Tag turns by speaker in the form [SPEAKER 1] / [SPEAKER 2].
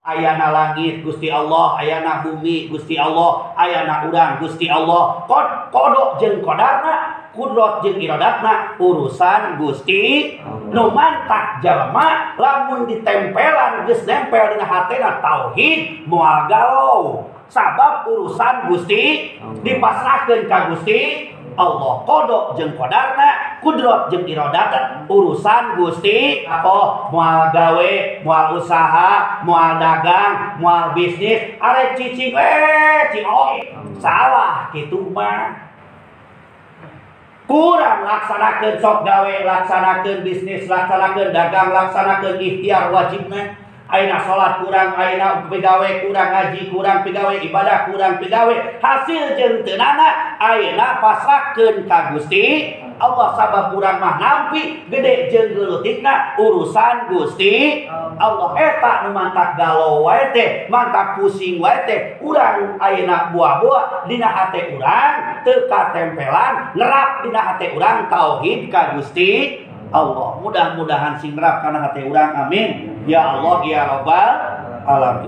[SPEAKER 1] Ayana langit Gusti Allah, ayana bumi Gusti Allah, ayana urang Gusti Allah. Kodok jeung kodarna, kudrot jeung iradatna urusan Gusti. Nu mantak jalma lamun ditempelan geus nempel dina hatena tauhid moal galau. Sabab urusan Gusti dipasrahkeun ka Gusti Allah. Kodok jeung kodarna, kudrot jeung iradatna urusan Gusti. Oh, moal gawe, moal usaha, moal dagang, moal bisnis, arek cicing cing salah kitu mah. Kurang laksanakeun sok gawe, laksanakeun bisnis, laksanakeun dagang, laksanakeun ikhtiar wajibna. Ayeuna salat kurang, ayeuna pigawe kurang, ngaji kurang, pigawe ibadah kurang, pigawe hasil jeung teu nana ayeuna pasrahkeun ka Gusti Allah. Sabab urang mah nampi gede jeung geueutikna urusan Gusti Allah. Eta nu mantak galau wae teh, mantak pusing wae teh. Urang ayeuna buah-buah dina hate urang teu katempelan nerap dina hate urang tauhid ka Gusti Allah. Mudah-mudahan sing nerap kana hate urang, amin ya Allah ya Rabbal alamin.